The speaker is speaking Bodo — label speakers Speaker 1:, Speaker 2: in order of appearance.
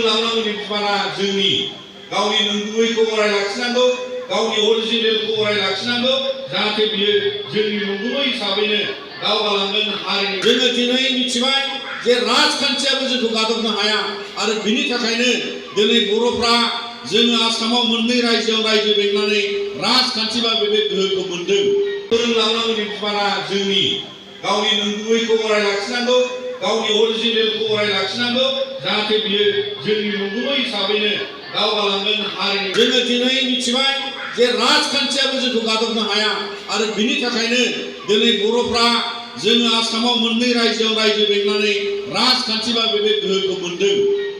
Speaker 1: फोरोंलांनांगौनि बिबाना जोंनि गावनि नंगुबैखौ अराय लाखिनांगौ गावनि अरिजिनेलखौ अराय लाखिनांगौ जाहाथे बियो जोंनि नंगुबै हिसाबैनो दावगालांगोन हारिनि जोङो दिनै मिथिबाय जे राजखान्थियाबो जोंखौ गादबनो हाया आरो बिनि थाखायनो दिनै बर'फ्रा जोङो आसामाव मोननै रायजोआव रायजो बेंनानै राजखान्थि बा बे गोहोखौ मोनदों फोरोंलांनांगौनि बिबाना जोंनि गावनि नंगुबैखौ अराय लाखिनांगौ गावनि अरिजिनेलखौ अराय लाखिनांगौ जाहाथे बियो जोंनि नंगुबै हिसाबैनो दावगालांगोन हारिनि जोङो दिनै मिथिबाय जे राजखान्थियाबो जोंखौ गादबनो हाया आरो बिनि थाखायनो दिनै बर'फ्रा जोङो आसामाव मोननै रायजोआव रायजो बेंनानै राजखान्थि बा बे गोहोखौ मोनदों।